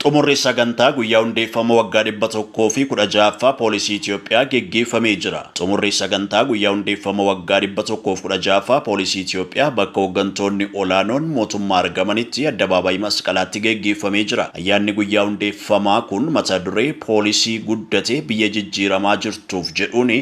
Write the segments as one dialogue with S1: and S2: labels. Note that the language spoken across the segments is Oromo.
S1: Xumurri sagantaa guyyaa hundeeffama waggaa 116ffaa Poolisii Itoophiyaa geggeeffamee jira. Xumurri sagantaa guyyaa hundeeffama waggaa 116ffaa Poolisii Itoophiyaa bakka hooggantoonni olaanoon mootummaa argamanitti addabaabayii Masqalaatti geggeeffamee jira. Ayyaanni guyyaa hundeeffamaa kun mata duree "Poolisii guddate biyya jijjiiramaa jirtuuf" jedhuun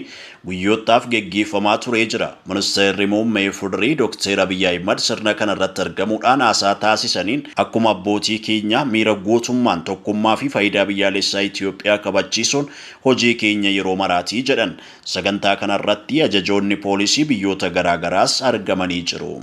S1: guyyootaaf geggeeffamaa turee jira. Ministeerri Muummee Fudurii Dr. Abiyyi Ahimad sirna kana irratti argamuudhaan haasaa taasisaniin, "Akkuma abbootii keenya miira gootummaan tokkummaa fi faayidaa biyyaalessaa Itoophiyaa kabachiisuun hojii keenya yeroo maraatii" jedhan. Sagantaa kanarratti ajajoonni poolisii biyyoota garaagaraas argamanii jiru.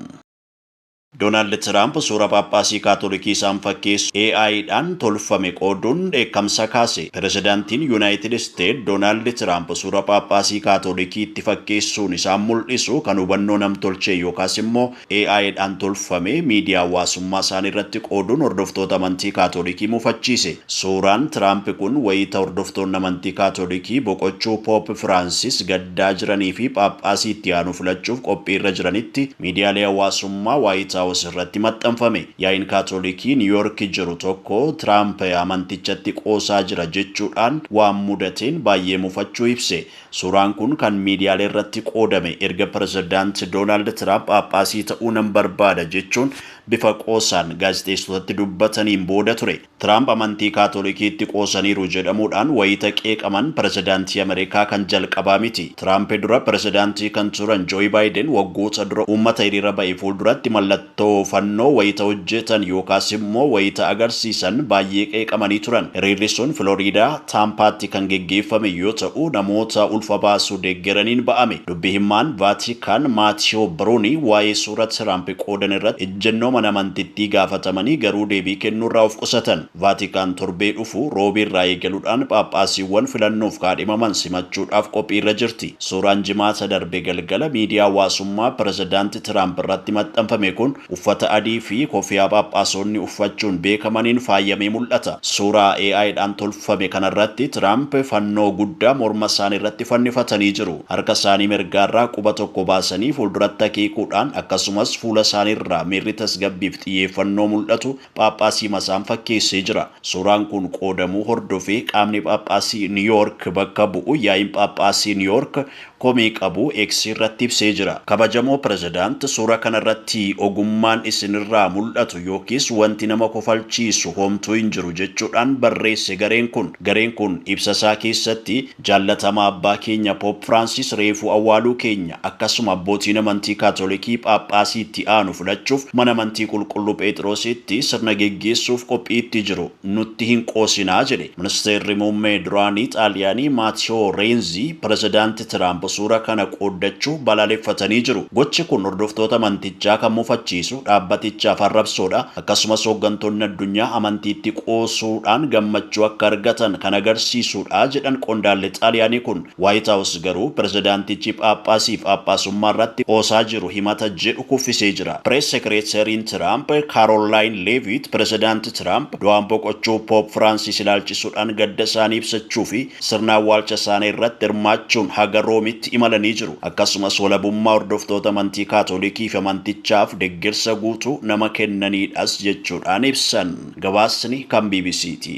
S1: Doonaald Tiraamp suura Phaaphaasii Kaatolikii isaan fakkeessu AI'dhaan tolfame qooduun dheekkamsa kaase. Pirezidaantiin Yuunaayitid Isteet Doonaald Tiraamp suura Phaaphaasii Kaatolikii itti fakkeessuun isaan mul'isu kan hubannoo namtolchee yookaas immoo AI'dhaan tolfame miidiyaa hawaasummaa isaanii irratti qooduun hordoftoota amantii Kaatolikii mufachiise. Suuraan Tiraamp kun wayita hordoftoonni amantii Kaatolikii boqochuu Poop Firaansis gaddaa jiranii fi Phaaphaasii itti aanu filachuuf qophiirra jiranitti miidiyaalee hawaasummaa Waayit Haawus irratti maxxanfame. Yaa'iin Kaatolikii Niiyoork jiru tokko Tiraamp amantichatti qoosaa jira jechuudhaan waan mudateen baay'ee mufachuu ibse. Suuraan kun kan miidiyaalee irratti qoodame erga Pirezidaant Doonaald Tiraamp Phaaphaasii ta'uu nan barbaada jechuun bifa qoosaan gaazexeessotatti dubbataniin booda ture. Tiraamp amantii Kaatolikiitti qoosaniiru jedhamuudhaan wayita qeeqaman pirezidaantii Ameerikaa kan jalqabaa miti. Tiraamp dura pirezidaantii kan turan Jooyi Baayiden waggoota dura uummata hiriira ba'e fuulduratti mallattoo fannoo wayita hojjetan yookaas immoo wayita agarsiisan baay'ee qeeqamanii turan. Hiriirri sun Filooriidaa Taampaatti kan geggeeffame yoo ta'u, namoota ulfa baasuu deeggaraniin ba'ame. Dubbi himaan Vaatikaan Maatiyoo Biruuni waa'ee suura Tiraamp qoodan irratti ejjennoo mana amantittii gaafatamanii garuu deebii kennuurraa of qusatan. Vaatikaan torbee dhufu Roobii irraa eegaluudhaan Phaaphaasiiwwan filannoof kaadhimaman simachuudhaaf qophiirra jirti. Suuraan Jimaata darbe galgala miidiyaa hawaasummaa Pirezidaanti Tiraamp irratti maxxanfame kun uffata adii fi kofiyaa Phaaphaasonni uffachuun beekamaniin faayamee mul'ata. Suuraa AI'dhaan tolfame kanarratti Tiraamp fannoo guddaa morma isaanii irratti fannifatanii jiru. Harka isaanii mirgaarraa quba tokko baasanii fuulduratti akeekuudhaan, akkasumas fuula isaaniirraa miirri tasgabbiif xiyyeeffannoo mul'atu Phaaphaasii masaan fakkeessee jira. Suuraan kun qoodamuu hordofee qaamni Phaaphaasii Niiyoork bakka bu'u, Yaa'iin Phaaphaasii Niiyoork, komii qabu X irratti ibsee jira. "Kabajamoo pirezidaant, suura kanarratti ogummaan isinirraa mul'atu yookiis wanti nama kofalchiisu homtuu hin jiru" jechuudhaan barreesse gareen kun. Gareen kun ibsa isaa keessatti, "Jaallatamaa abbaa keenya Poop Firaansis reefuu awwaaluu keenya, akkasuma abbootiin amantii Kaatolikii Phaaphaasii itti aanu filachuuf mana amantii Qulqulluu Phexrositti sirna geggeessuuf qophiitti jiru. Nutti hin qoosinaa" jedhe. Ministeerri muummee duraanii Xaaliyaanii Maatiyoo Reenzi Pirezidaanti Tiraamp suura kana qooddachuu balaaleffatanii jiru. "Gochi kun hordoftoota amantichaa kan mufachiisu, dhaabbatichaaf arrabsoodha, akkasumas hooggantoonni addunyaa amantiitti qoosuudhaan gammachuu akka argatan kan agarsiisudha" jedhan qondaalli Xaaliyaanii kun. Waayit Haawus garuu pirezidaantichi Phaaphaasii fi Phaaphaasummaa irratti qoosaa jiru himata jedhu kuffisee jira. Press Secretariin Tiraamp Kaarolaayin Leevit Pirezidaanti Tiraamp du'aan boqochuu Poop Firaansis ilaalchisuudhaan gadda isaanii ibsachuu fi sirna awwaalcha isaanii irratti hirmaachuun haga Roomitti imalanii jiru. Akkasumas walabummaa hordoftoota amantii Kaatolikii fi amantichaaf deeggarsa guutuu nama kennaniidhas jechuudhaan ibsan. Gabaasni kan BBCti.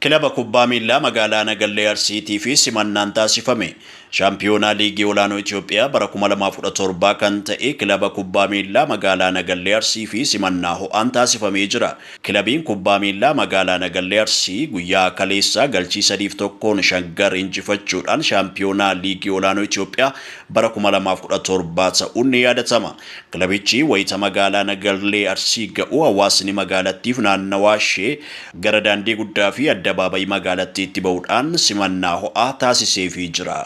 S1: Kilaba kubbaa miillaa magaalaa Nagallee Arsiitii fi simannaan taasifame. Shaampiyoonaa liigii olaanoo Itoophiyaa bara 2017 kan ta'e kilaba kubbaa miillaa magaalaa Nagallee Arsii fi simannaa ho'aan taasifamee jira. Kilabiin kubbaa miillaa magaalaa Nagallee Arsii guyyaa kaleessaa galchii 3-1n Shaggar injifachuudhaan shaampiyoonaa liigii olaanoo Itoophiyaa bara 2017 ta'uun ni yaadatama. Kilabichi wayita magaalaa Nagallee Arsii ga'u hawaasni magaalattiif naannawaa ishee gara daandii guddaa fi addabaabayii magaalattiitti ba'uudhaan simannaa ho'aa taasiseefii jira.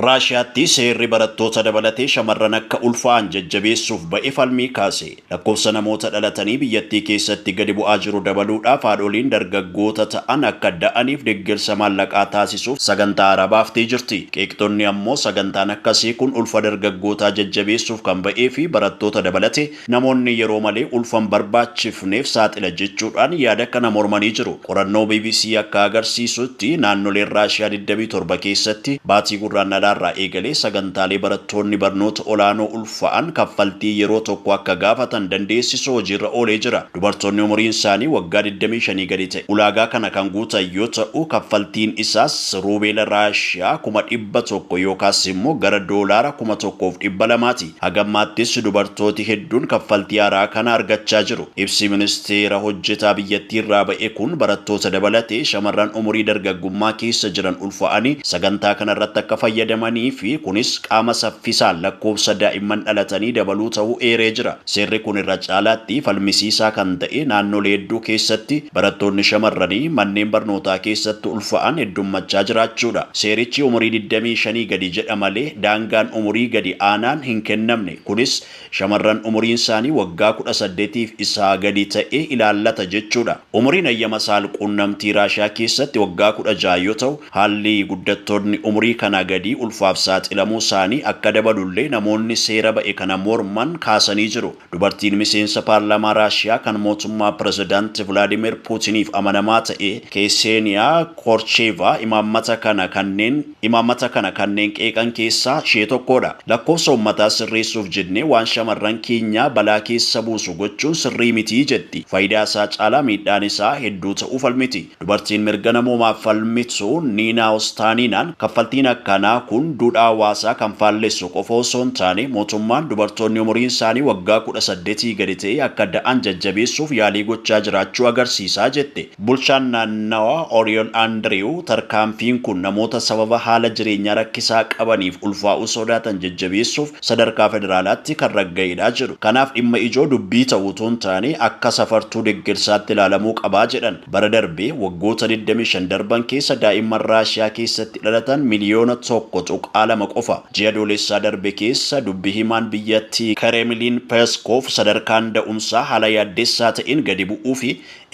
S1: Raashiyaatti seerri barattoota dabalatee shamarran akka ulfaa'an jajjabeessuuf ba'e falmii kaase. Lakkoofsa namoota dhalatanii biyyattii keessatti gadi bu'aa jiru dabaluudhaaf haadholiin dargaggoota ta'an akka da'aniif deeggarsa maallaqaa taasisuuf sagantaa haaraa baaftee jirti. Qeeqxonni ammoo sagantaan akkasii kun ulfa dargaggootaa jajjabeessuuf kan ba'ee fi barattoota dabalate namoonni yeroo malee ulfan barbaachifneef saaxila jechuudhaan yaada kana mormanii jiru. Qorannoo BBC akka agarsiisutti naannoleen Raashiyaa 27 keessatti baatii Gurraandhalaa Guraandhalaarraa eegalee sagantaalee barattoonni barnoota olaanoo ulfaa'an kaffaltii yeroo tokko akka gaafatan dandeessisu hojiirra oolee jira. Dubartoonni umuriin isaanii waggaa 25 gadi ta'e ulaagaa kana kan guutan yoo ta'u, kaffaltiin isaas ruubeela Raashiyaa 100,000 yookaas immoo gara doolaara 1,200ti. Hagammaattis dubartooti hedduun kaffaltii haaraa kana argachaa jiru. Ibsi ministeera hojjetaa biyyattii irraa ba'e kun barattoota dabalatee shamarran umurii dargaggummaa keessa jiran ulfaa'anii sagantaa kana irratti akka fayyadamanii fi kunis qaama saffisaan lakkoofsa daa'imman dhalatanii dabaluu ta'uu eeree jira. Seerri kun irra caalaatti falmisiisaa kan ta'e naannolee hedduu keessatti barattoonni shamarranii manneen barnootaa keessatti ulfaa'an heddummachaa jiraachuudha. Seerichi umurii 25 gadi jedha malee daangaan umurii gadi aanaan hin kennamne. Kunis shamarran umuriin isaanii waggaa 18 isaa gadi ta'e ilaallata jechuudha. Umuriin hayyama saalquunnamtii Raashiyaa keessatti waggaa 16 yoo ta'u, haalli guddattoonni umurii kanaa gadi ulfaaf saaxilamuu isaanii akka dabalullee namoonni seera ba'e kana morman kaasanii jiru. Dubartiin miseensa paarlaamaa Raashiyaa kan mootummaa pirezidaanti Vilaadimir Puutiniif amanamaa ta'e Keseeniyaa Korcheeva imaammata kana kanneen qeeqan keessaa ishee tokkodha. Lakkoofsa uummataa sirreessuuf jennee waan shamarran keenyaa balaa keessa buusu gochuun sirrii mitii jetti. Faayidaa isaa caalaa miidhaan isaa hedduu ta'uu falmiti. Dubartiin mirga namoomaaf falmitu Niinaa Ostaaniinaan kaffaltiin akkanaa kun duudhaa hawaasaa kan faallessu qofa osoo hin taane, mootummaan dubartoonni umuriin isaanii waggaa 18 gadi ta'e akka da'an jajjabeessuuf yaalii gochaa jiraachuu agarsiisaa jette. Bulchaan naannawaa Oriol Andrew tarkaanfiin kun namoota sababa haala jireenyaa rakkisaa qabaniif ulfaa'uu sodaatan jajjabeessuuf sadarkaa federaalaatti kan ragga'edha jedhu. Kanaaf dhimma ijoo dubbii ta'uu otoo hin taane akka safartuu deeggarsaatti ilaalamuu qabaa jedhan. Bara darbee waggoota 25 darban keessa daa'imman Raashiyaa keessatti dhalatan 1.2 miliyoona qofa. Ji'a Adoolessaa darbe keessa dubbi himaan biyyattii Kremlin Peskov sadarkaan da'umsaa haala yaaddessaa ta'een gadi bu'uu fi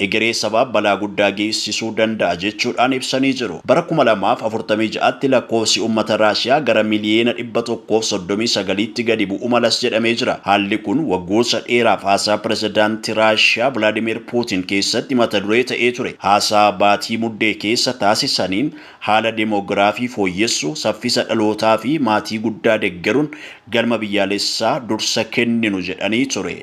S1: egeree sabaaf balaa guddaa geessisuu danda'a jechuudhaan ibsanii jiru. Bara 2046tti lakkoofsi uummata Raashiyaa gara 139 miliyoonatti gadi bu'uu malas jedhamee jira. Haalli kun waggoota dheeraaf haasaa pirezidaantii Raashiyaa Vilaadimir Puutin keessatti mata duree ta'ee ture. Haasaa baatii Muddee keessa taasisaniin haala demoogiraafii fooyyessuu, saffisa dhalootaa fi maatii guddaa deeggaruun galma biyyaalessaa dursa kenninu jedhanii ture.